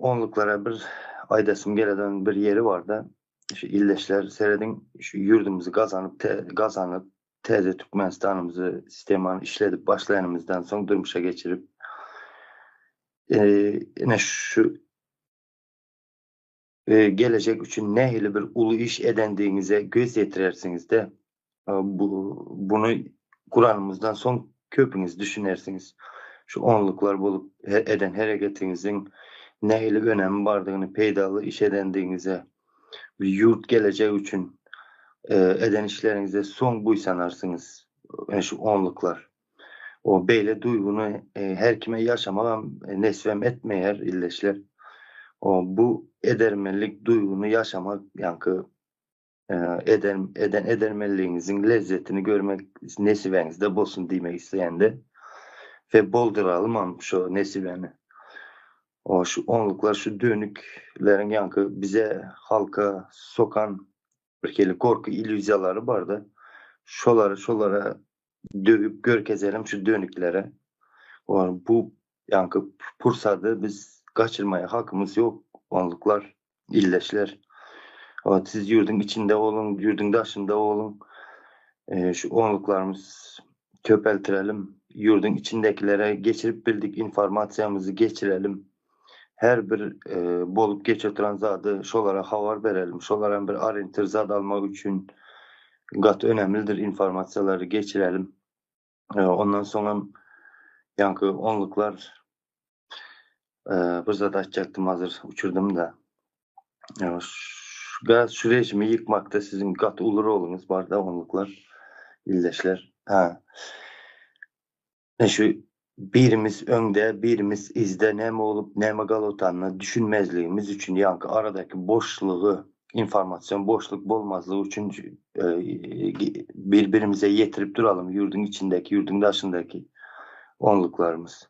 Onluklara bir aýdasym geleden bir ýeri barda. Şu illeşler serediň şu ýurdumyzy gazanyp te, gazanyp täze Türkmenistanymyzy sistemany işledip başlaýanymyzdan soň durmuşa geçirip e, ine şu e, gelejek üçin nähili bir uly iş edendigiňize göz ýetirersiňiz-de. E, bu bunu kuranymyzdan soň köpüňiz düşünersiňiz. Şu onluklar bolup eden hereketiňiziň nähili önemi bardygyny, peýdaly iş edendigiňize, bir ýurt gelejek üçin e, eden işleriňize soň buýsanarsyňyz. E, şu onluklar. O beýle duýguny e, her kime ýaşamagam e, nesibem etmeýär illeşler. O bu edermenlik duýguny ýaşamak ýaňky e, eden eden edermenligiňiziň lezzetini görmek nesibeňizde bolsun diýmek isleýände we bolduralymam şu nesibeni. O şu onluklar şu dönükleriň ýaňky bize halka sokan bir hili gorky illüziýalary bardy. Şolary şolara döwüp görkezelim şu dönüklere. O bu ýaňky pursady biz gaçyrmaya hakymyz ýok. Onluklar, illeşler. O siz ýurduň içinde boluň, ýurduň daşynda boluň. E, şu onluklarymyz köpeltirelim. Ýurduň içindekilere geçirip bildik informasiýamyzy geçirelim. Her bir e, bolup geç oturan zady şolara habar berelim. Şolara bir orientir zat almak üçin gaty önemlidir informasiýalary geçirelim. E, ondan soňam ýaňky onluklar e, bir zat aýtjakdym hazır uçurdum da. Ya, şu, gaz şu rejimi ýykmakda siziň gaty uly roluňyz bar da onluklar, illeşler. Ha. Ne şu birimiz öňde, birimiz izde näme bolup, näme galotanyna düşünmezligimiz üçin ýaňky aradaky boşlugy, informasion boşluk bolmazlygy üçin e, birbirimize ýetirip duralım ýurduň içindäki, ýurduň daşyndaky onluklarymyz.